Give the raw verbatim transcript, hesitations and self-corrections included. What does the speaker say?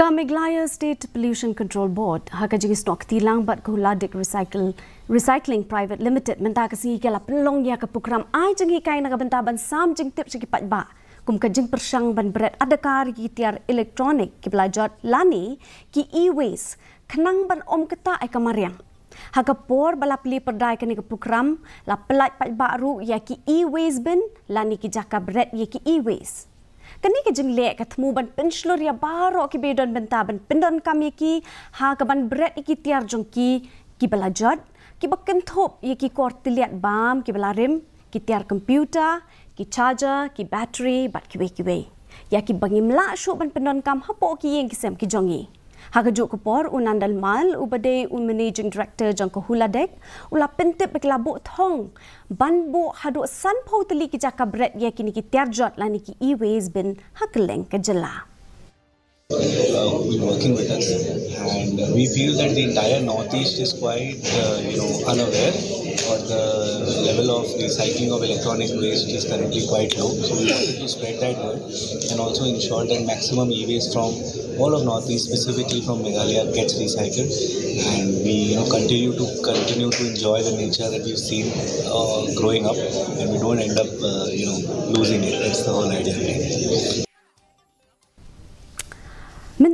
Ka Meghalaya State Pollution Control Board ha ka jingsnoh kti lang bad ka Huladik Recycle Recycling Private Limited mynta ka sngi ka la pynlong ïa ka program ai jinghikai na ka bynta ban sam jingtip sha ki paidbah kum ka jingpyrshang ban bret adakar ïa ki tiar electronic kiba la jot lane ki e-waste khnang ban ym ktah ïa ka mariang. Ha ka por ba la plie pyrda ïa kane ka program, la pyllait paidbah ruh ïa ki e-waste bin lane ki jaka bret ïa ki e-waste. Kane ka jingleh ka thmu ban pynshlur ïa baroh kiba don bynta ban pyndonkam ïa ki ha kaban bret ïa ki tiar jong ki kiba la jot, kiba kynthup ïa ki kor tylliat bam kiba la rim, ki tiar computer, ki charger, ki battery bad kiwei kiwei. Ïa kiba ngim lah shuh ban pyndonkam hapoh ki ïing ki sem ki jong ngi. Ha kajuh ka por u Nandal Mal uba dei u Managing Director jong ka Huladik u la pyntip ba ki la buh thong ban buh haduh sanphew tylli ki jaka bret ïa kine ki tiar jot lane ki e-waste bin ha kylleng ka jylla. Uh, who've been working with us, and we feel that the entire Northeast is quite, uh, you know, unaware of the level of recycling of electronic waste, which is currently quite low. So we wanted to spread that word and also ensure that maximum e-waste from all of Northeast, specifically from Meghalaya, gets recycled. And we, you know, continue to continue to enjoy the nature that we've seen uh, growing up, and we don't end up, uh, you know, losing it. That's the whole idea.